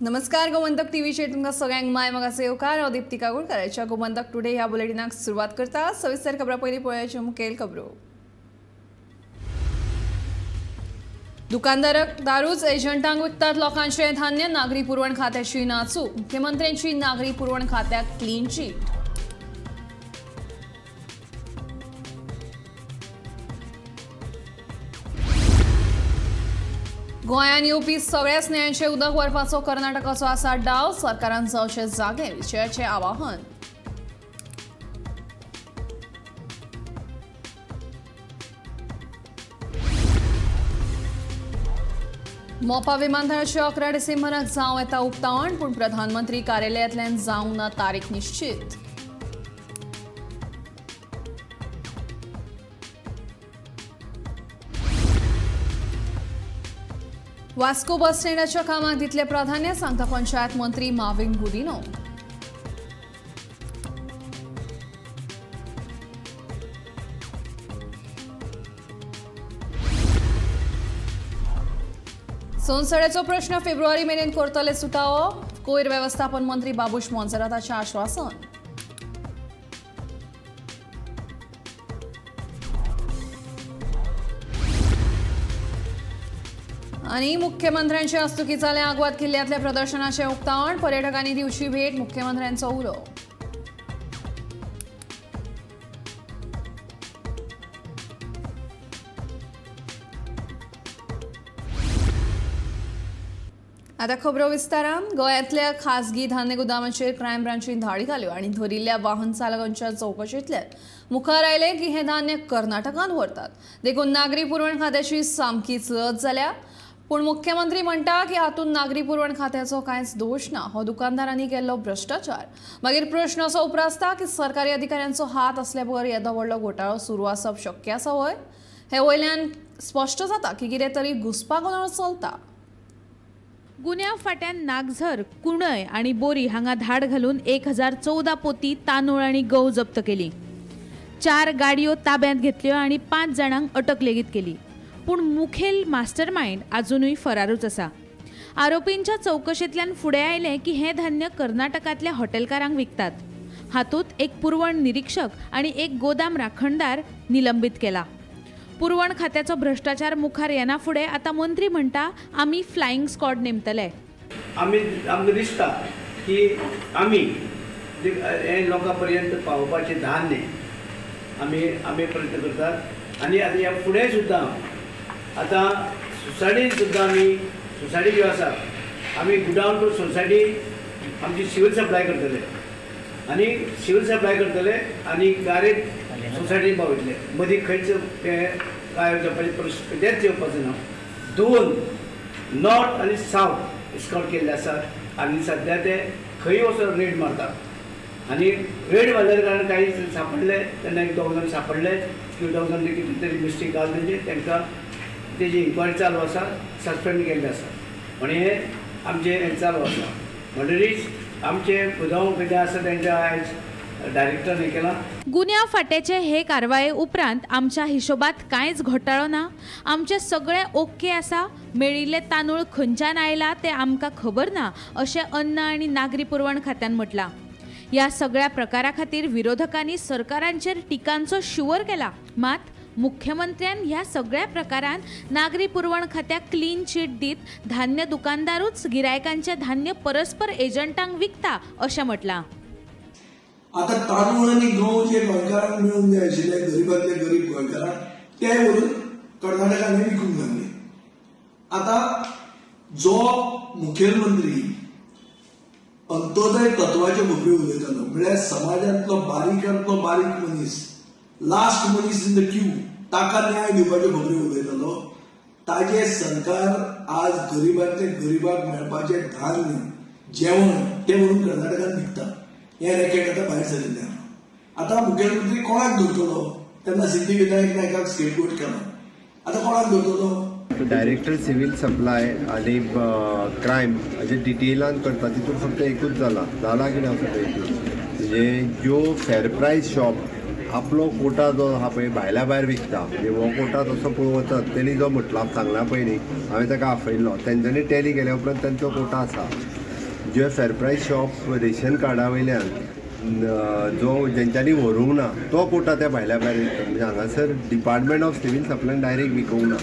नमस्कार, गोमंतक टीव्हीचेर तुमकां सगळ्यांक माय मोगाचो येवकार. हांव दीप्ती काकोडकाराच्या गोमंतक टुडे ह्या बुलेटिनाक सुरवात करता. सविस्तर खबरां पयलीं पळोवयाच्यो मुखेल खबरो. दुकानदाराक दारूच एजंटांक विकतात लोकांचें धान्य. नागरी पुरवण खात्याची नाचूक. मुख्यमंत्र्यांची नागरी पुरवण खात्याक क्लीन चीट. गोंयांत येवपी सगळ्याच न्हंयांचें उदक व्हरपाचो कर्नाटकाचो आसा डाव. सरकारान जावचें जागे विशयाचें आवाहन. मोपा विमानतळाचें 11 डिसेंबराक जावं येता उक्तावण, पूण प्रधानमंत्री कार्यालयांतल्यान जावंक ना तारीख निश्चीत. वास्को बस स्टँडाच्या कामाक दितले प्राधान्य, सांगता पंचायत मंत्री माविन गुदिन्हो. सोनसड्याचो प्रश्न फेब्रुवारी मेरेन करतले सुटावो. कोयर वेवस्थापन मंत्री बाबूश मोन्सेराताचें आश्वासन. आनी मुख्यमंत्र्यांचे हस्तुकीं जालें आग्वाद किल्ल्यांतल्या प्रदर्शनाचें उक्तावण. पर्यटकांनी दिवची भेट, मुख्यमंत्र्यांचो उलो. आतां खबरो विस्तारान. गोंयांतल्या खासगी धान्य गोदामाचेर क्रायम ब्रांचीन धाडी घाल्यो आनी धरिल्ल्या वाहन चालकांच्या चवकशेंतल्यान मुखार आयलें की हें धान्य कर्नाटकांत व्हरतात. देखून नागरी पुरवण खात्याची सामकीच लज जाल्या. पूण मुख्यमंत्री म्हणटा की हातूंत नागरी पुरवण खात्याचो कांयच दोश ना, हो दुकानदारांनी केल्लो भ्रश्टाचार. मागीर प्रश्न असो उप्रासता की सरकारी अधिकाऱ्यांचो हात आसल्या बगर येदो व्हडलो घोटाळो सुरू आसप शक्य आसा व्हय? हे वयल्यान स्पश्ट जाता की कितें तरी घुस्पागोंदळ चलता. गुन्यांव फाट्यान नागझर, कुणय आनी बोरी हांगा धाड घालून 1014 पोती तांदूळ आनी गंव जप्त केली. 4 गाडयो ताब्यांत घेतल्यो आनी 5 जाणांक अटक लेगीत केली. पूण मुखेल मास्टरमाइंड अजुनूय फरारूच आसा. आरोपींच्या चवकशेंतल्यान फुडें आयलें की हें धान्य कर्नाटकांतल्या हॉटेलकारांक विकतात. हातूंत एक पुरवण निरीक्षक आनी एक गोदाम राखणदार निलंबीत केला. पुरवण खात्याचो भ्रष्टाचार मुखार येना फुडें आतां मंत्री म्हणटा आमी फ्लायिंग स्क्वॉड नेमतले. आमी आमकां दिसता की आमी हे लोकां पर्यंत पावोवपाचें धान्य आमी आमी प्रयत्न करतात आनी आतां ह्या फुडें सुद्दां आतां सोसायटीन सुद्दां आमी सोसायटी ज्यो आसा आमी गुडावन टू सोसायटी आमची सिवील सप्लाय करतले आनी सिवील सप्लाय करतले आनी डायरेक्ट सोसायटीन पावयतले. मदीं खंयच तें काय जावपाचें परिस्थिती तेंच येवपाचें ना. 2 नॉर्थ आनी सावथ स्कॉट केल्ले आसात आनी सद्या ते खंय वचून रेड मारतात आनी रेड मारल्या कारणान काही सांपडले तेन्ना एक 2 जाण सांपडले किंवा 2 जाण कितें तरी मिस्टेक घाल तेंचे तांकां तेजी इन्क्वायरी चालू आसा, सस्पेंड केल्ले आसा. आनी हें आमचें हें चालू आसा. म्हणटरीच आमचे गुदांव कितें आसा तेंच्या आयज डायरेक्टर हें केलां. गुन्यांव फाट्याचे हे कारवाये उपरांत आमच्या हिशोबात कांयच घोटाळो ना, आमचें सगळें ओके आसा, मेळिल्ले तांदूळ खंयच्यान आयला तें आमकां खबर ना अशें अन्न आनी नागरी पुरवण खात्यान म्हटलां. ह्या सगळ्या प्रकारा खातीर विरोधकांनी सरकारांचेर टिकांचो शिंवर केला. मात मुख्यमंत्र्यान ह्या सगळ्या प्रकारान नागरी पुरवण खात्याक क्लीन चीट दीत धान्य दुकानदारूच गिरायकांचें धान्य परस्पर एजंटांक विकता अशें म्हटलां. आता तांदूळ आनी गंव जे गोंयकारांक मेळूंक जाय आशिल्ले, गरिबांतले गरीब गोंयकारांक, ते व्हरून कर्नाटकांनी विकूंक लागले. आतां जो मुखेलमंत्री अंत्योदय तत्वाच्यो खबरी उलयतालो, म्हळ्यार समाजांतलो बारीकांतलो बारीक मनीस, लास्ट मनीस इन the Q, ताका न्याय दिवपाच्यो खबरी उलयतालो, ताजे सरकार आज गरिबांतले गरिबाक मेळपाचें धान्य जेवण तें व्हरून कर्नाटकांत विकता. हें रॅकेट आतां भायर सरिल्लें आसा. आतां मुखेलमंत्री कोणाक धरतलो? तेन्ना सिद्धिविनायक नायकाक स्केपगोट केलो, आतां कोणाक धरतलो? डायरेक्टर सिवील सप्लाय आनी क्रायम हाजे डिटेलान करता तितून फक्त एकूच जाला कितें आसा पळय म्हणजे ज्यो फेर प्रायस शॉप आपलो कोटा जो आहा पळय भायल्या भायर विकता, म्हणजे हो कोटा तसो पळोवंक वचत तेणी जो म्हटला सांगला पयलीं हांवें ताका आपयल्लो, तेंच्यांनी टॅली केल्या उपरांत तेंचो कोटा आसा. जे फेर प्रायस शॉप रेशन कार्डा वयल्यान जो जेंच्यांनी व्हरूंक ना तो कोटा त्या भायल्या भायर विकता. म्हणजे हांगासर डिपार्टमेंट ऑफ सिवील सप्लायन डायरेक्ट विकूंक ना,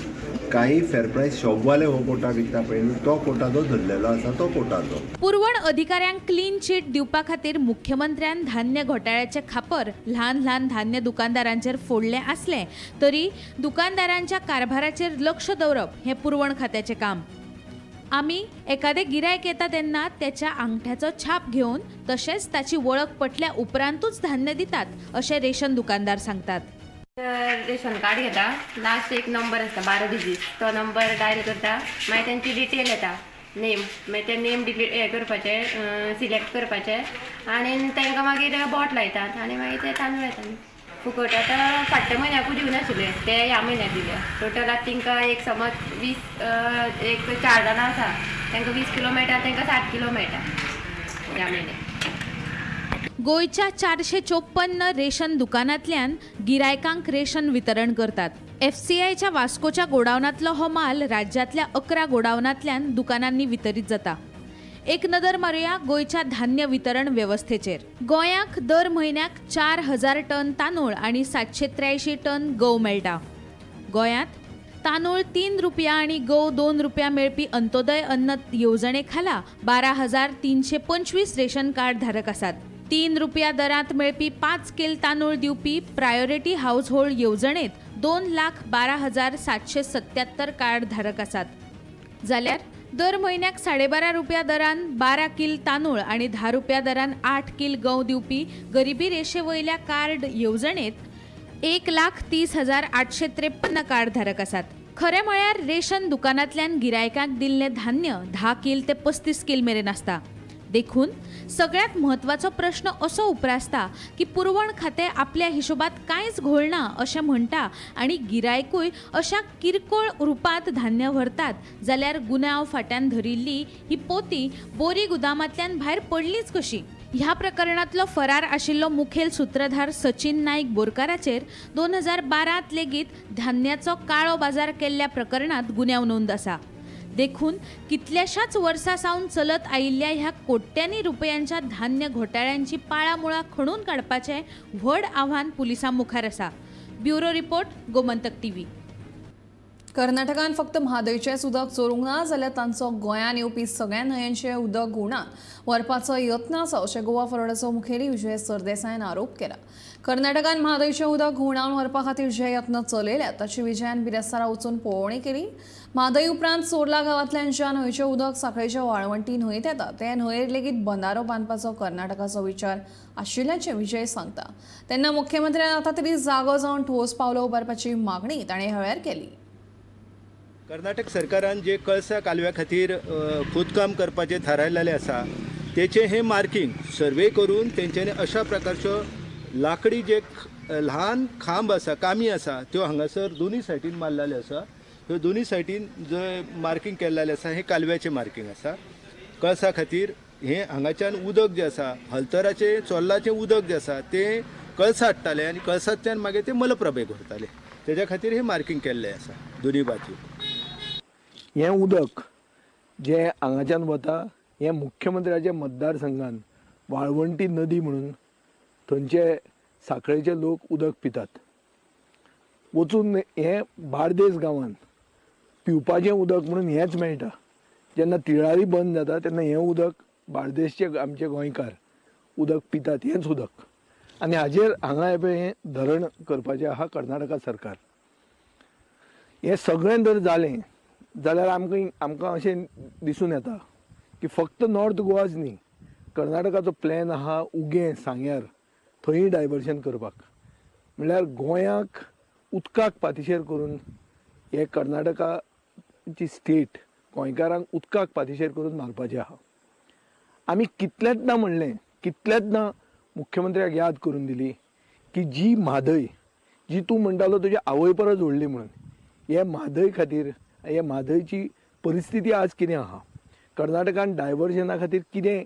कांय फेर प्रायस शॉपवाले हो कोटा विकता पळय तो कोटा जो धरलेलो आसा तो कोटाचो. पुरवण अधिकाऱ्यांक क्लीन चीट दिवपा खातीर मुख्यमंत्र्यान धान्य घोटाळ्याचे खापर ल्हान ल्हान धान्य दुकानदारांचेर फोडलें आसलें तरी दुकानदारांच्या कारभाराचेर लक्ष दवरप हें पुरवण खात्याचें काम. आमी एखादें गिरायक येता तेन्ना त्याच्या आंगठ्याचो छाप घेवन तशेंच ताची वळख पटल्या उपरांतूच धान्य दितात अशें रेशन दुकानदार सांगतात. रेशन कार्ड घेता, लास्ट एक नंबर आसता 12 डिजीट, तो नंबर डायल करता, मागीर तेंची डिटेल येता नेम, मागीर ते नेम डिलीट हें करपाचें, सिलेक्ट करपाचें आनी तांकां मागीर बोट लायतात आनी मागीर ते तांदूळ येता. फुकट आतां फाटल्या म्हयन्याकूय दिवनाशिल्ले ते ह्या म्हयन्याक दिले. टोटल आतां तांकां एक समज 20 एक 4 जाणां आसा तांकां 20 किलो मेळटा, तांकां 60 किलो मेळटा ह्या म्हयन्याक. गोंयच्या 454 रेशन दुकानांतल्यान गिरायकांक रेशन वितरण करतात. एफसीआयच्या वास्कोच्या गोडावनांतलो हो माल राज्यांतल्या 11 गोडावनांतल्यान दुकानांनी वितरीत जाता. एक नदर मारुया गोंयच्या धान्य वितरण वेवस्थेचेर. गोंयाक दर म्हयन्याक 4000 टन तांदूळ आनी 783 टन गंव मेळटा. गोंयांत तांदूळ 3 रुपया आनी गंव 2 रुपया मेळपी अंत्योदय अन्न येवजणे खाला 12,325 रेशन कार्ड धारक आसात. 3 रुपया दरांत मेळपी 5 किल तांदूळ दिवपी प्रायोरिटी हाऊस होल्ड येवजणेत 2,12,777 कार्ड धारक आसात. जाल्यार दर म्हयन्याक 12.5 रुपया दरान 12 किल तांदूळ आनी 10 रुपया दरान 8 किल गंव दिवपी गरिबी रेशे वयल्या कार्ड येवजणेत 1,30,853 कार्ड धारक आसात. खरें म्हळ्यार रेशन दुकानांतल्यान गिरायकांक दिल्लें धान्य 10 किल ते 35 किल मेरेन आसता. देखून सगळ्यात म्हत्वाचो प्रश्न असो उप्रासता की पुरवण खातें आपल्या हिशोबात कांयच घोळना अशें म्हणटा आनी गिरायकूय अशा किरकोळ रुपांत धान्य व्हरतात जाल्यार गुन्यांव फाट्यान धरिल्ली ही पोती बोरी गुदामांतल्यान भायर पडलीच कशी? ह्या प्रकरणांतलो फरार आशिल्लो मुखेल सूत्रधार सचिन नायक बोरकाराचेर 2012 लेगीत धान्याचो काळो बाजार केल्ल्या प्रकरणांत गुन्यांव नोंद आसा. देखून कितल्याशाच वर्सां सावन चलत आयिल्ल्या ह्या कोट्यांनी रुपयांच्या धान्य घोटाळ्यांची पाळामुळां खणून काडपाचें व्हड आव्हान पुलिसां मुखार आसा. Bureau report, Gomantak TV. कर्नाटकान फक्त म्हादयचेंच उदक चोरूंक ना जाल्यार तांचो गोंयांत येवपी सगळ्या न्हंयांचें उदक घुंवडावन व्हरपाचो यत्न आसा अशें गोवा फॉरवर्डाचो मुखेली विजय सरदेसायान आरोप केला. कर्नाटकान म्हादयचें उदक घुंवडावन व्हरपा खातीर जे यत्न चलयल्यात ताची विजयान बिरेस्तारा वचून पळोवणी केली. म्हादय उपरांत चोर्ला गांवांतल्यान ज्या न्हंयचें उदक सांखळेच्या वाळवंटी न्हंयेंत येता ते न्हंयेर लेगीत बंदारो बांदपाचो कर्नाटकाचो विचार आशिल्ल्याचें विजय सांगता. तेन्ना मुख्यमंत्र्यान आतां तरी जागो जावन ठोस पावलां उबारपाची मागणी ताणें ह्या वेळार केली. कर्नाटक सरकारान जे कळसा कालव्या खातीर खोदकाम करपाचें थारायलेलें आसा तेचें हें मार्किंग सर्वे करून तेंच्यांनी अशा प्रकारच्यो लाकडी जे ल्हान खांब आसा, कामी आसा, त्यो हांगासर दोनूय सायडीन मारलेल्यो आसा. ह्यो दोनूय सायडीन जे मार्किंग केल्लेलें आसा हें कालव्याचें मार्किंग आसा. कळसा खातीर हें हांगाच्यान उदक जें आसा, हलतराचें चोर्लाचें उदक जें आसा तें कळसा हाडटाले आनी कळसांतल्यान मागीर तें मलप्रभेक व्हरताले. तेज्या खातीर हें मार्किंग केल्लें आसा दोनूय बाजूक. हें उदक जें हांगाच्यान वता हें मुख्यमंत्र्याच्या मतदारसंघान वाळवंटी नदी म्हणून थंयचे सांखळेचे लोक उदक पितात. वचून हें बार्देस गांवान पिवपाचें उदक म्हणून हेंच मेळटा. जेन्ना तिळारी बंद जाता तेन्ना हें उदक बार्देसचे आमचे गोंयकार उदक पितात, हेंच उदक. आनी हाजेर हांगा हें धरण करपाचें आहा कर्नाटका सरकार. हें सगळें जर जालें जाल्यार आमकां अशें दिसून येता की फक्त नॉर्थ गोवाच न्ही, कर्नाटकाचो प्लॅन आहा उगें सांग्यार थंय डायवर्जन करपाक. म्हणल्यार गोंयाक उदकाक पातिशेर करून हे कर्नाटकाची स्टेट गोंयकारांक उदकाक पातिशेर करून मारपाचें आहा. आमी कितलेंच ना म्हणलें, कितलेंच ना मुख्यमंत्र्याक याद करून दिली की जी म्हादय जी तूं म्हणटालो तुज्या आवय परस व्हडली म्हणून, हे म्हादय खातीर हे म्हादयची परिस्थिती आज कितें आहा, कर्नाटकान डायवर्जना खातीर कितें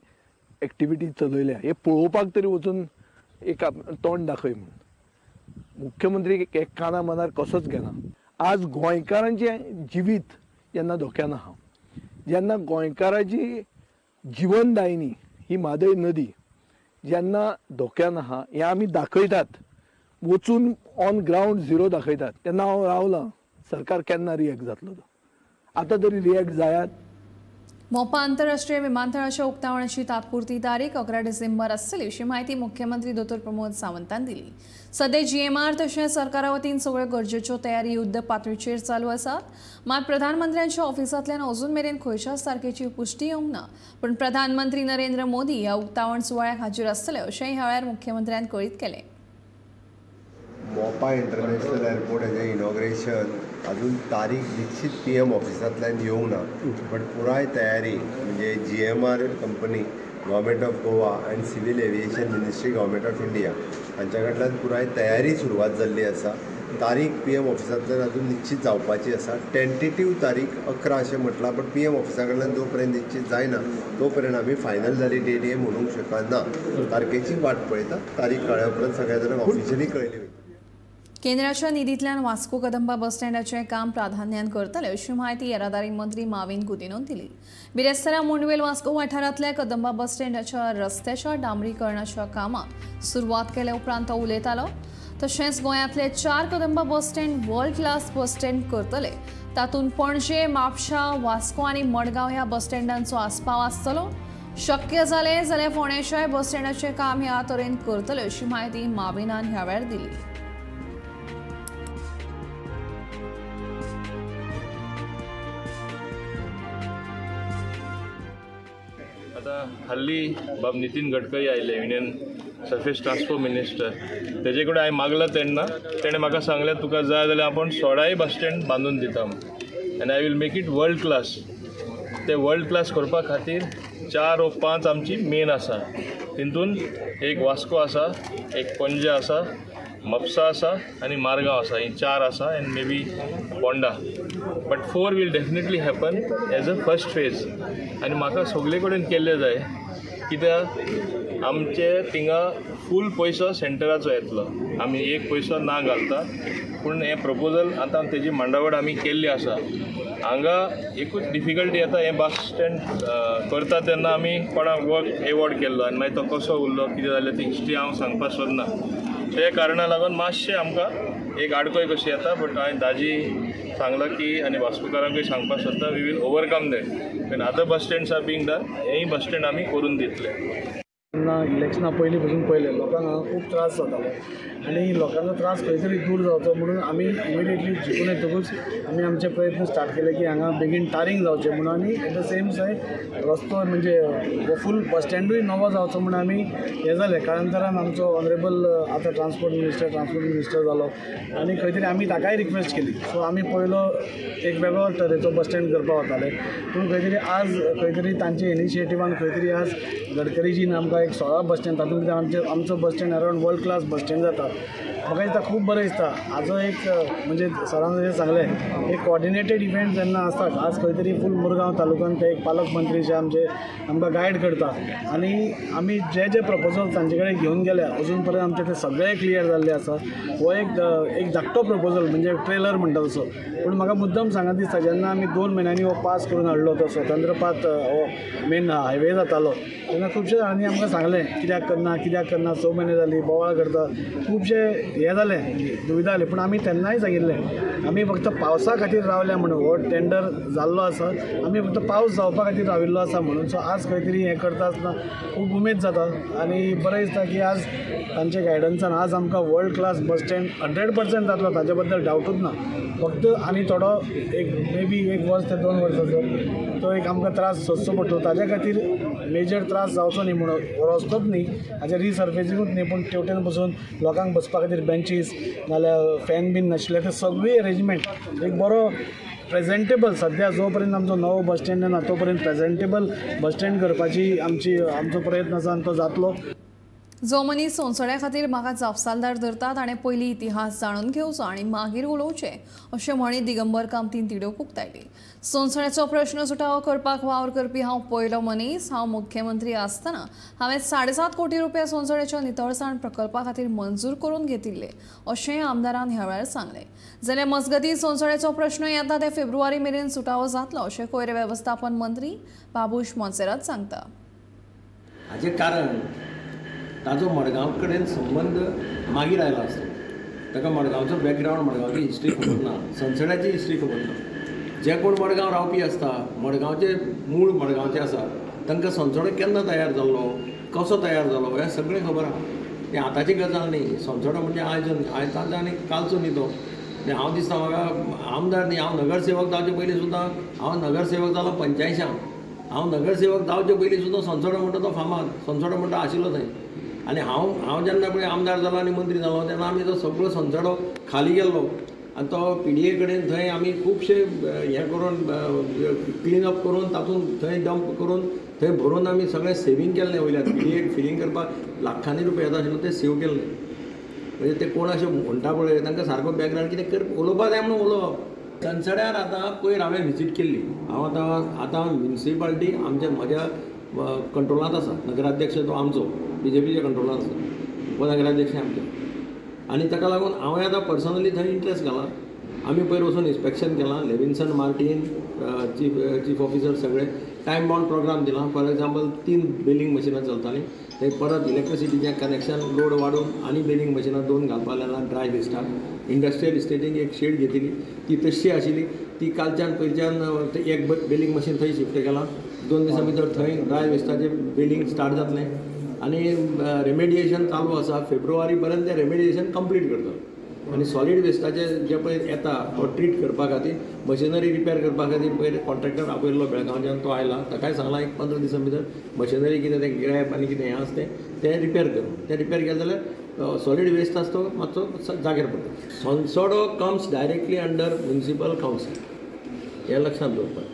एक्टिविटी चलयल्या हे पळोवपाक तरी वचून एक तोंड दाखय म्हणून. मुख्यमंत्री एक काना मनार कसोच घेना. आज गोंयकारांचें जिवीत जेन्ना धोक्यान आहा, जेन्ना गोंयकाराची जिवनदायिनी ही म्हादय नदी जेन्ना धोक्यान आहा हें आमी दाखयतात, वचून ऑन ग्रावंड झिरो दाखयतात, तेन्ना हांव रावलां सरकार केन्ना रिएक्ट जातलो तो, आतां तरी रिएक्ट जायात. मोपा आंतरराष्ट्रीय विमानतळाच्या उक्तावणाची तात्पुरती तारीख 11 डिसेंबर आसतली अशी माहिती मुख्यमंत्री दोतोर प्रमोद सावंतान दिली. सध्या जीएमआर तशेंच सरकारा वतीन सगळ्यो गरजेच्यो तयारी युद्ध पातळीचेर चालू आसात. मात प्रधानमंत्र्यांच्या ऑफिसांतल्यान अजून मेरेन खंयच्याच तारखेची पुष्टी येवंक ना, पूण प्रधानमंत्री नरेंद्र मोदी ह्या उक्तावण सुवाळ्याक हाजीर आसतले अशेंय ह्या वेळार मुख्यमंत्र्यान कळीत केलें. मोपा इंटरनॅशनल एअरपोर्ट हेजें इनॉग्रेशन अजून तारीख निश्चित पी एम ऑफिसांतल्यान येवंक ना, बट पुराय तयारी म्हणजे G M R company, government of Goa आनी civil aviation ministry government of India हांच्या कडल्यान पुराय तयारी सुरवात जाल्ली आसा. तारीख पी एम ऑफिसांतल्यान अजून निश्चित जावपाची आसा. टेंटेटीव तारीख 11 अशें म्हटलां, बट पी एम ऑफिसा कडल्यान जो पर्यंत निश्चित जायना तो पर्यंत आमी फायनल जाली डेट हें म्हणूंक शकना. तारखेची वाट पळयता, तारीख कळ्ळ्या उपरांत सगळ्या जाणांक ऑफिशियली कळयली वयता. केंद्राच्या निधींतल्यान वास्को कदंबा बस स्टँडाचें काम प्राधान्यान करतले अशी म्हायती येरादारी मंत्री माविन गुदिनोन दिली. बिरेस्तारा मुंडवेल वास्को वाठारांतल्या कदंबा बस स्टँडाच्या रस्त्याच्या डांबरीकरणाच्या कामाक सुरवात केले उपरांत तो उलयतालो. तशेंच गोंयांतले 4 Kadamba bus stand world class bus stand करतले, तातूंत पणजे, म्हापशा, वास्को आनी मडगांव ह्या बस स्टँडांचो आस्पाव आसतलो. शक्य जालें जाल्यार फोंडेच्याय बस स्टँडाचें काम ह्या तरेन करतले अशी म्हायती माविनान ह्या वेळार दिली. आतां हल्ली बाब नितीन गडकरी आयले, युनियन सर्फेस ट्रान्सपोर्ट मिनिस्टर, तेजे कडेन हांवें मागलां तेन्ना तेणें म्हाका सांगलें तुका जाय जाल्यार आपूण 16 बस स्टँड बांदून दिता आनी I will make it world class. ते वर्ल्ड क्लास करपा खातीर 4 वा 5 आमची मेन आसा, तितून एक वास्को आसा, एक पणजे आसा, म्हापसा आसा आनी मारगांव आसा, ही 4 आसा and maybe Ponda, but 4 will definitely happen as a first phase. आनी म्हाका सगळे कडेन केल्लें जाय, कित्याक आमचे थिंगा फूल पयसो सेंटराचो येतलो, आमी एक पयसो ना घालता, पूण हें प्रपोजल आतां तेजी मांडावळ आमी केल्ली आसा. हांगा एकूच डिफिकल्टी येता, हें बस स्टँड करता तेन्ना आमी कोणाक वर्क एवॉर्ड केल्लो आनी मागीर तो कसो उरलो कितें जालें ती हिस्ट्री हांव सांगपाक सोदना. ते कारणा लागून मातशें आमकां एक आडखळ कशी येता, बट हांवें दाजी सांगलां की आनी वास्कोकारांकूय सांगपाक सोदता, we will overcome that when other bus stands are being done, हेंय बस स्टँड आमी करून दितले. तेन्ना इलेक्शना पयलीं पसून पयलें लोकांक हांगा खूब त्रास जातालो आनी लोकांचो त्रास खंय तरी दूर जावचो म्हणून आमी इमिडिएटली जिखून येतकूच आमी आमचे प्रयत्न स्टार्ट केले की हांगा बेगीन टारींग जावचें म्हणून आनी एट the same side रस्तो म्हणजे फूल बस स्टँडूय नवो जावचो म्हणून आमी हें जालें. काळांतरान आमचो ऑनरेबल आतां ट्रान्सपोर्ट मिनिस्टर जालो आनी खंय तरी आमी ताकाय रिक्वेस्ट केली. सो आमी पयलो एक वेगळो तरेचो बस स्टँड करपाक वताले, पूण खंय तरी आज खंय तरी तांचे इनिशिएटिवान खंय तरी आज गडकरीजीन आमकां एक 16 बस स्टँड, तातूंत भितर आमचो bus stand around world class bus stand जाता. म्हाका दिसता खूब बरें दिसता. हाजो एक म्हणजे सरान जशें सांगलें, एक कॉर्डिनेटेड इव्हेंट जेन्ना आसता, आज खंय तरी फूल मुरगांव तालुक्यान ते एक पालक मंत्री जे आमचे आमकां गायड करता आनी आमी जे जे प्रपोजल तांचे कडेन घेवन गेल्या अजून पर्यंत आमचे ते सगळे क्लियर जाल्ले आसा. हो एक धाकटो प्रपोजल म्हणजे ट्रेलर म्हणटा तसो, पूण म्हाका मुद्दम सांगत दिसता जेन्ना आमी 2 म्हयन्यांनी हो पास करून हाडलो तो स्वतंत्र पाथ हो मेन हायवे जातालो तेन्ना खुबशे जाणांनी आमकां सांगलें कित्याक करना कित्याक करना, 6 म्हयने जाली बोवाळ करता, खुबशे हें जालें दुविधा जाली. पूण आमी तेन्नाय सांगिल्लें आमी फक्त पावसा खातीर रावल्या म्हणून हो टेंडर जाल्लो आसा, आमी फक्त पावस जावपा खातीर राविल्लो आसा म्हणून. सो आज खंय तरी हें करता आसतना खूब उमेद जाता आनी बरें दिसता की आज तांच्या गायडन्सान आज आमकां वर्ल्ड क्लास बस स्टँड 100% जातलो, ताचे बद्दल डावटूच ना. फक्त आनी थोडो एक मे बी 1 वर्स ते 2 वर्साचो तो एक आमकां त्रास सोंसचो पडटलो, ताज्या खातीर मेजर त्रास जावचो न्ही म्हणून रस्तोच न्ही, हाजें रिसर्फेसिंगूच न्ही, पूण तेवटेन बसून लोकांक बसपा खातीर बेंचीस नाल्यार फॅन बीन नाशिल्ले ते सगळी अरेंजमेंट एक बरो प्रेजेंटेबल सद्या जो पर्यंत आमचो नवो बस स्टँड ना तो पर्यंत प्रेजेंटेबल बस स्टँड करपाची आमचो प्रयत्न आसा आनी तो जातलो. जो मनीस सोनसड्या खातीर म्हाका जापसालदार धरता ताणें पयलीं इतिहास जाणून घेवचो आनी मागीर उलोवचें अशें म्हणीत दिगंबर कामतीन तिडक उक्तायली. सोनसड्याचो प्रश्न सुटावो करपाक वावर करपी हांव पयलो मनीस. हांव मुख्यमंत्री आसतना हांवें 7.5 कोटी रुपया सोनसड्याच्या नितळसाण प्रकल्पा खातीर मंजूर करून घेतिल्ले अशें आमदारान ह्या वेळार सांगलें. जाल्यार मजगतीं सोनसड्याचो प्रश्न येता ते फेब्रुवारी मेरेन सुटावो जातलो अशें कोयर वेवस्थापन मंत्री बाबूश मोन्सेरात सांगता. हाचें कारण ताजो मडगांव कडेन संबंद मागीर आयला आसता. ताका मडगांवचो बॅकग्रावंड, मडगांवची हिस्ट्री खबर ना, सनसड्याची हिस्ट्री खबर ना. जे कोण मडगांव रावपी आसता, मडगांवचे मूळ मडगांवचे आसा, तांकां सोनसडो केन्ना तयार जाल्लो, कसो तयार जालो हें सगळें खबर आसा. तें आतांची गजाल न्ही. सोनसडो म्हणजे आयज आनी कालचो न्ही तो. हांव दिसता म्हाका आमदार न्ही, हांव नगरसेवक जावचे पयलीं सुद्दां, हांव नगरसेवक जालो 85 हांव नगरसेवक जावचे पयलीं सुद्दां सोनसडो म्हणटा तो फामाद सोनसडो म्हणटा आशिल्लो थंय. आनी हांव जेन्ना पळय आमदार जालो आनी मंत्री जालो तेन्ना आमी तो सगळो सोनसडो खाली केल्लो आनी तो पी डी ए कडेन थंय आमी खुबशे हें करून क्लिनअप करून तातूंत थंय डंप करून थंय भरून आमी सगळें सेवींग केल्लें. वयल्यान पी डी एक फिलींग करपाक लाखांनी रुपया येता आशिल्लो ते सेव केल्ले. म्हणजे ते कोण अशें म्हणटा पळय तांकां सारको बॅकग्रावंड कितें कर उलोवपा जाय म्हणून उलोवप. सनसड्यार आतां पयर हांवें विजीट केल्ली. हांव आतां म्युनिसिपालिटी आमच्या म्हज्या कंट्रोलांत आसा. नगराध्यक्ष तो आमचो बीजेपीच्या कंट्रोलांत आसा, उपनगराध्यक्ष आमचे, आनी ताका लागून हांवें आतां पर्सनली थंय इंट्रस्ट घाला. आमी पयर वचून इन्स्पेक्शन केलां. लेविन्सन मार्टीन चीफ ऑफिसर सगळे टायम बाउंड प्रोग्राम दिला. फॉर एग्जाम्पल 3 बेलिंग मशिनां चलतालीं, थंय परत इलेक्ट्रिसिटीचें कनेक्शन लोड वाडोवन आनी बेलिंग मशिनां 2 घालपाक लागला. ड्राय वेस्टाक इंडस्ट्रियल इस्टेटीक एक शेड घेतिल्ली ती तशी आशिल्ली, ती कालच्यान पयरच्यान एक बेलिंग मशीन थंय शिफ्ट केलां. 2 दिसां भितर थंय ड्राय वेस्टाचें बेलिंग स्टार्ट जातलें आनी रेमेडिएशन चालू आसा. फेब्रुवारी पर्यंत तें रेमेडिएशन कंप्लीट करता आनी सॉलीड वेस्टाचें जें पळय येता तो ट्रीट करपा खातीर मशिनरी रिपेर करपा खातीर पयर कॉन्ट्रॅक्टर आपयल्लो बेळगांवच्यान, तो आयला. ताकाय सांगलां एक 15 दिसां भितर मशिनरी कितें तें ग्रॅप आनी कितें हें आसा तें रिपेर करूं. तें रिपेर केलें जाल्यार सॉलीड वेस्ट आसा तो मातसो जाग्यार पडटा. Sonsodo comes directly under municipal council हें लक्षांत दवरपाक.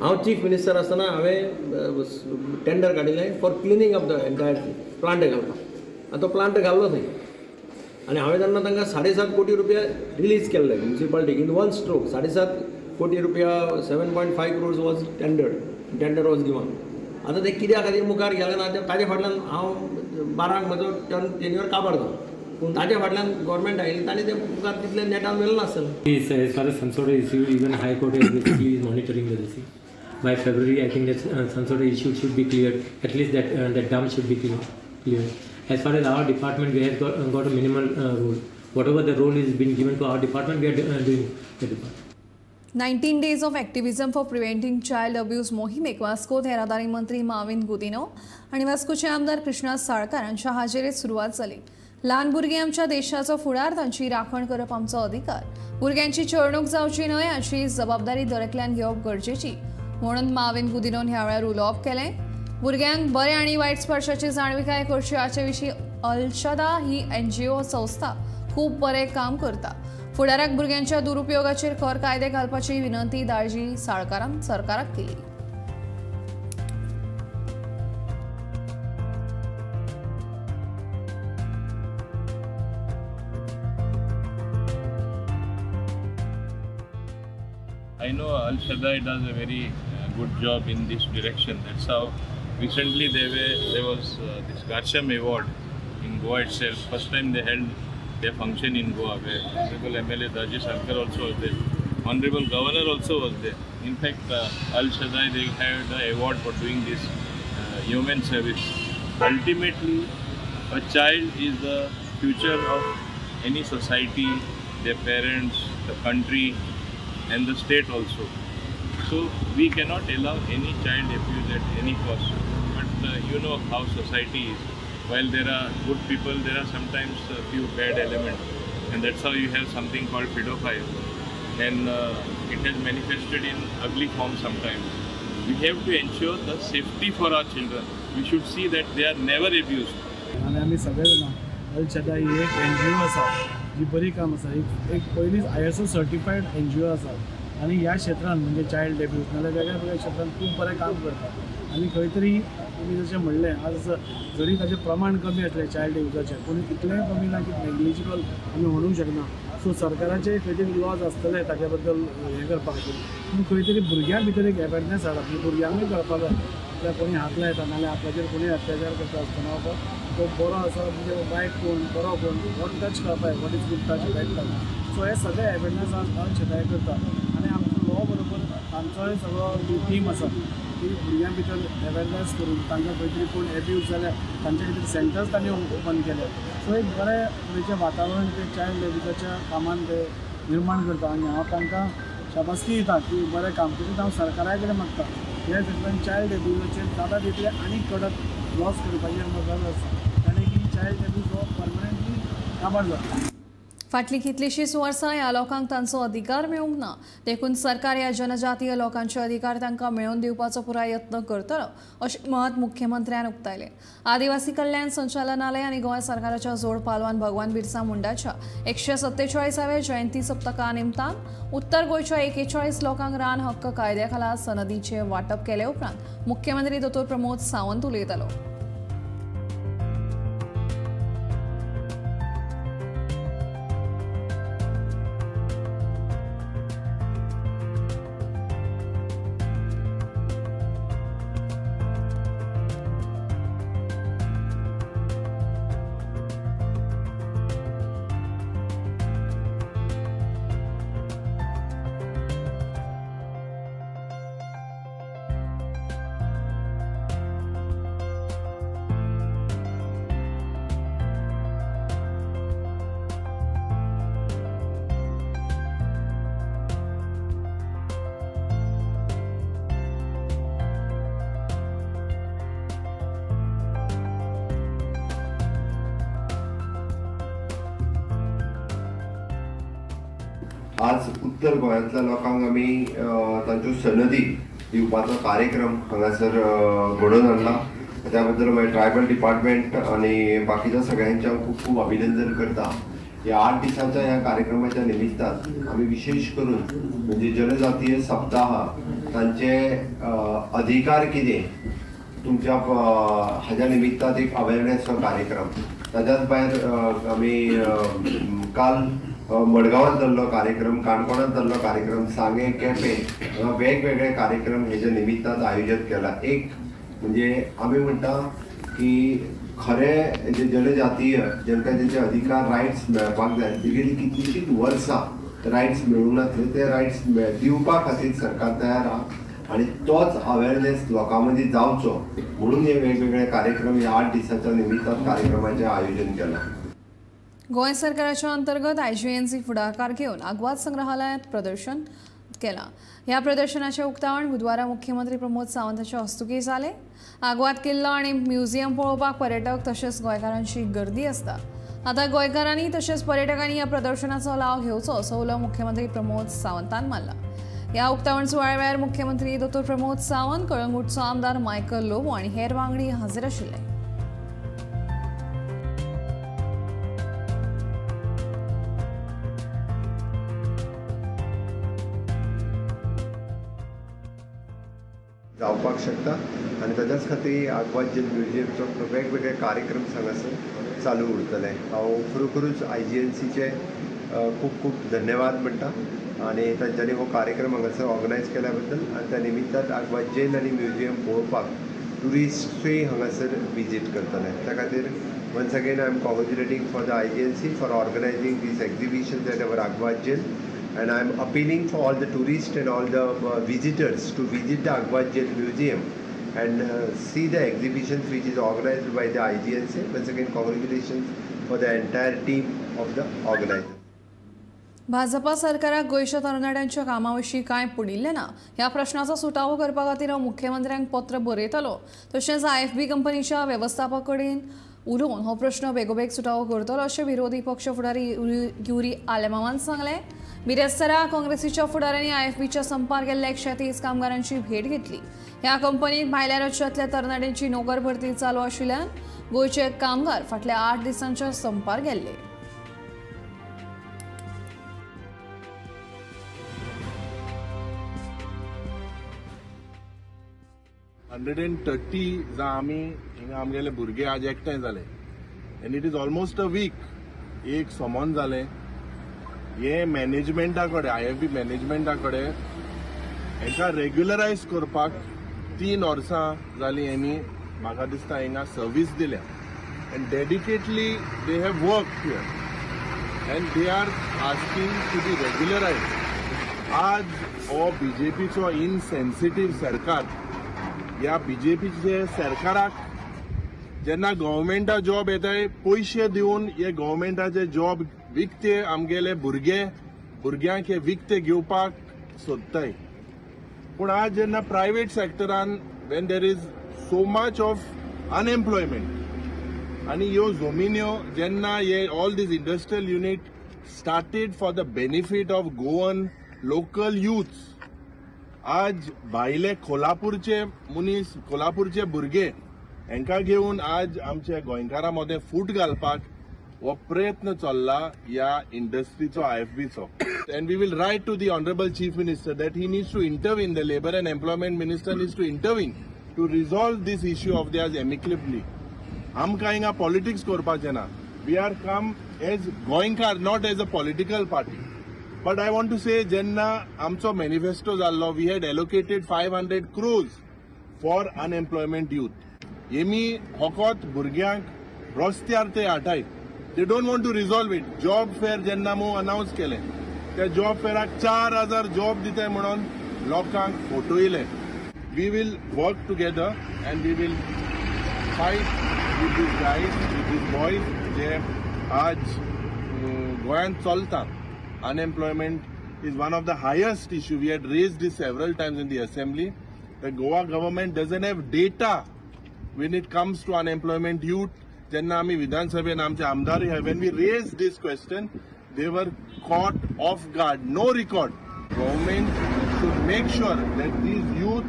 हांव चीफ मिनिस्टर आसतना हांवें टेंडर काडिल्लें for cleaning of the entire plant घालपाक. आनी तो प्लांट घाल्लो थंय आनी हांवें तेन्ना तांकां 7.5 कोटी रुपया रिलीज केल्ले म्युनिसिपालिटीक इन वन स्ट्रोक. 7.5 कोटी रुपया 7.5 crores was tendered, tender was given. आतां तें कित्या खातीर मुखार गेलें ना ताजे फाटल्यान हांव 12 म्हजो टर्न टेन्युअर काबार जालो, पूण ताजे फाटल्यान गव्हर्मेंट आयली ताणें तें मुखार तितलें नेटान व्हेलें नासलें. As far as Sonsodo issue, even High Court is basically monitoring the issue. By February, I think that Sonsodo issue should be cleared. At least that dump should be cleared. As far as our department, we have got a minimal role. Whatever the role is been given to our department, we are doing the department. 19 days of activism for preventing child abuse मोहिमेक वास्कोत येरादारी मंत्री माविन गुदिनो आनी वास्कोचे आमदार कृष्णा साळकार हांच्या हाजेरीत सुरवात जाली. ल्हान भुरगीं आमच्या देशाचो फुडार, तांची राखण करप आमचो अधिकार. भुरग्यांची छळणूक जावची न्हय हाची जबाबदारी दरेकल्यान घेवप गरजेची म्हणून माविन गुदिनोन ह्या वेळार उलोवप केलें. भुरग्यांक बरे आनी वायट स्पर्शाची जाणविकाय करची हाचे विशीं अलशदा ही एनजीओ संस्था खूब बरें काम करता. फुडाराक भुरग्यांच्या दुरुपयोगाचेर खर कायदे घालपाची विनंती दाळजी साळकारान सरकाराक केली. I know Al Shaddai does a very good job in this direction. That's how recently there was this Garsham Award in Goa itself. First time they held their function in Goa, where Honorable MLA Daji Sarkar also was there, Honorable Governor also was there. In fact, Al Shaddai, they had the award for doing this human service. Ultimately, a child is the future of any society, their parents, the country, and the state also. So we cannot allow any child abuse at any cost. But you know how society is. While there are good people, there are sometimes a few bad elements, and that's how you have something called pedophile. And it has manifested in ugly form sometimes. We have to ensure the safety for our children. We should see that they are never abused. आनी आमी सगळे जाणां अल Shaddai ही एक NGO आसा जी बरी काम आसा, एक पयलींच ISO certified NGO आसा आनी ह्या क्षेत्रान म्हणजे चायल्ड एब्यूज नाजाल्यार वेगळ्या वेगळ्या क्षेत्रान खूब बरें काम करता आनी खंय तरी तुमी जशें म्हणलें आज जरी ताचें प्रमाण कमी आसलें चायल्ड एब्युजाचें, पूण इतलेंय कमी ना की नेग्लिजिबल आमी म्हणूंक शकना. सो सरकाराचे खंय तरी लॉज आसतले ताचे बद्दल हें करपा खातीर, पूण खंय तरी भुरग्यां भितर एक अवेरनेस हाडप, भुरग्यांकूय कळपाक जाय आपल्याक कोणी हात लायता नाजाल्यार आपल्याचेर कोणी अत्याचार करता आसतना बाबा तो बरो आसा म्हणजे वायट कोण बरो कोण, what touch कळपाक जाय, what is good touch bad touch. So हे सगळे अवेरनेस आज बाल शेताय करता आनी आमचो लॉ बरोबर तांचोय सगळो टीम आसा की भुरग्यां भितर अवेरनेस करून तांकां खंय तरी कोण एब्यूज जाल्यार तांचे खातीर सेंटर्स तांणी ओपन केले. सो एक बरें तरेचें वातावरण ते चायल्ड एब्युजाच्या कामान ते निर्माण करता आनी हांव तांकां शाबासकी दिता की बरें काम. तशेंच हांव सरकारा कडेन मागता ह्या हितूंतल्यान चायल्ड एब्युजाचेर जाता तितले आनी कडक लॉस करपाची आमकां गरज आसा, कारण की चायल्ड एब्यूज हो परमनंटली काबार जाता. फाटलीं कितलींशींच वर्सां ह्या लोकांक तांचो अधिकार मेळूंक ना, देखून सरकार ह्या जनजातीय लोकांचे अधिकार तांकां मेळोवन दिवपाचो पुराय यत्न करतलो अशें मत मुख्यमंत्र्यान उक्तायलें. आदिवासी कल्याण संचालनालय आनी गोंय सरकाराच्या जोड पालवान भगवान बिरसा मुंडाच्या 147व्या जयंती सप्तका निमतान उत्तर गोंयच्या 41 लोकांक रान हक्क कायद्या खाला सनदीचें वांटप केले उपरांत मुख्यमंत्री दोतोर प्रमोद सावंत उलयतालो. आज उत्तर गोंयांतल्या लोकांक आमी तांच्यो सनदी दिवपाचो कार्यक्रम हांगासर घडोवन हाडला. त्या बद्दल मागीर ट्रायबल डिपार्टमेंट आनी बाकीच्या सगळ्यांचें हांव खूब खूब अभिनंदन करता. ह्या 8 दिसांच्या ह्या कार्यक्रमाच्या निमित्तान आमी विशेष करून म्हणजे जनजातीय सप्ताह तांचे अधिकार कितें तुमच्या हाज्या निमित्तान एक अवेरनेसचो कार्यक्रम. ताच्याच भायर आमी काल मडगांवांत जाल्लो कार्यक्रम, काणकोणांत जाल्लो कार्यक्रम, सांगें, केपें वेगवेगळे कार्यक्रम हेच्या निमित्तान आयोजीत केला. एक म्हणजे आमी म्हणटा की खरें जे जनजातीय जांकां तेंचे अधिकार रायट्स मेळपाक जाय, गेली कितलींशींच वर्सां रायट्स मेळूंक नासले, ते रायट्स दिवपा खातीर सरकार तयार आहा आनी तोच अवेरनेस लोकां मदीं जावचो म्हणून हे वेगवेगळे कार्यक्रम ह्या 8 दिसांच्या निमित्तान कार्यक्रमाचें आयोजन केलां. गोंय सरकाराच्या अंतर्गत IGNC फुडाकार घेवन आग्वाद संग्रहालयांत प्रदर्शन केलां. ह्या प्रदर्शनाचें उक्तावण बुधवारा मुख्यमंत्री प्रमोद सावंताच्या हस्तुकीं जालें. आग्वाद किल्लो आनी म्युझियम पळोवपाक पर्यटक तशेंच गोंयकारांची गर्दी आसता. आतां गोंयकारांनी तशेंच पर्यटकांनी ह्या प्रदर्शनाचो लाव घेवचो असो उलो मुख्यमंत्री प्रमोद सावंतान मारला. ह्या उक्तावण सुवाळ्या वेळार मुख्यमंत्री दोतोर प्रमोद सावंत, कळंगूटचो आमदार मायकल लोबो आनी हेर वांगडी हाजीर आशिल्ले. जावपाक शकता आनी ताच्याच खातीर आग्वाद जेल म्युझियमचो वेगवेगळे कार्यक्रम हांगासर चालू उरतले. हांव खरोखरूच IGNCचे खूब खूब धन्यवाद म्हणटा आनी तांच्यांनी हो कार्यक्रम हांगासर ऑर्गनायज केल्या बद्दल आनी त्या निमित्तान आग्वाद जेल आनी म्युझियम पळोवपाक ट्युरिस्टूय हांगासर विजीट करतले. त्या खातीर once again I am congratulating for the IGNC for organizing these exhibitions at our Aguada jail. And I am appealing for all the tourists and all the visitors to visit the Aguada Jail Museum and see the exhibitions which is organized by the IGNC. Once again, congratulations for the entire team of the organizers. Bhajpa सरकाराक गोंयच्या तरणाट्यांच्या कामा विशीं कांय पडिल्लें ना ह्या प्रश्नाचो सुटावो करपा खातीर हांव मुख्यमंत्र्यांक पत्र बरयतलो. तशेंच IFB कंपनीच्या वेवस्थापका कडेन उलोवन हो प्रश्न बेगोबेग सुटावो करतलो अशें विरोधी पक्ष फुडारी युरी आलेमावान सांगलें. बिरेस्तारा काँग्रेसीच्या फुडाऱ्यांनी IFBच्या संपार गेल्ल्या 130 कामगारांची भेट घेतली. ह्या कंपनीत भायल्या राज्यांतल्या तरणाट्यांची नोकर भरती चालू आशिल्ल्यान गोंयचे कामगार फाटल्या 8 दिसांच्या संपार गेल्ले. 130 जां आमी हिंगा आमगेले भुरगे आज एकठांय जाले and it is almost a week. एक समन जालें हे मॅनेजमेंटा कडेन, IFB मॅनेजमेंटा कडेन हेंकां रेग्युलरायज करपाक 3 वर्सां जालीं हेणी म्हाका दिसता हिंगा सर्वीस दिल्या and dedicatedly they have work here and they are asking to be regularise. आज हो बीजेपीचो इनसेन्सिटीव सरकार, ह्या बीजेपीचे सरकाराक जेन्ना गव्हर्मेंटा जॉब येताय पयशे दिवन हे गव्हर्मेंटाचे जॉब विकते आमगेले भुरग्यांक हे विकते घेवपाक सोदताय. पूण आज जेन्ना private सेक्टरान when there is so much of unemployment आनी ह्यो जमिन्यो जेन्ना हे all these industrial unit started for the benefit of Goan local youths, आज भायले कोल्हापूरचे मनीस, कोल्हापूरचे भुरगे हेंकां घेवन आज आमच्या गोंयकारां मदें फूट घालपाक हो प्रयत्न चल्ला ह्या इंडस्ट्रीचो, IFBचो. And we will write to the honourable chief minister that he needs to intervene, the labour and employment minister needs to intervene to resolve this issue of theirs amicably. आमकां हिंगा पॉलिटिक्स करपाचें ना. We are come as Goenkar, not as a political party. But I want to say, जेन्ना आमचो manifesto जाल्लो, we had allocated 500 crores for unemployment youth. हेमी फकत भुरग्यांक रस्त्यार ते हाडटाय. They don't want to resolve it. Job fair जेन्ना मू अनावन्स केलें त्या जॉब फेराक 4000 जॉब दिताय म्हणून लोकांक फटयले. We will work together and we will fight with these guys, with these boys जे आज गोंयांत चलता. Unemployment is one of the highest issue. We had raised this several times in the assembly. The Goa government doesn't have data when it comes to unemployment youth. जेन्ना आमी विधानसभेन आमचे आमदार, when we raised this question, they were caught off guard. No record. Government should make sure that these youth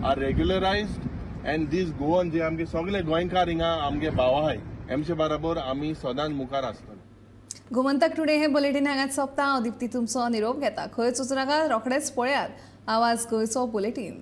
are regularized and these Goan जे आमगे सगळे गोंयकार हिंगा आमगे भाव आहाय, हेमचे बराबर आमी सदांच मुखार आसतले. गोमंतक टुडे हे बुलेटीन हांगाच सोंपता. हांव दीप्ती तुमचो निरोप घेता. खंयच वचूं नाका, रोखडेच पळयात आवाज गोंयचो बुलेटीन.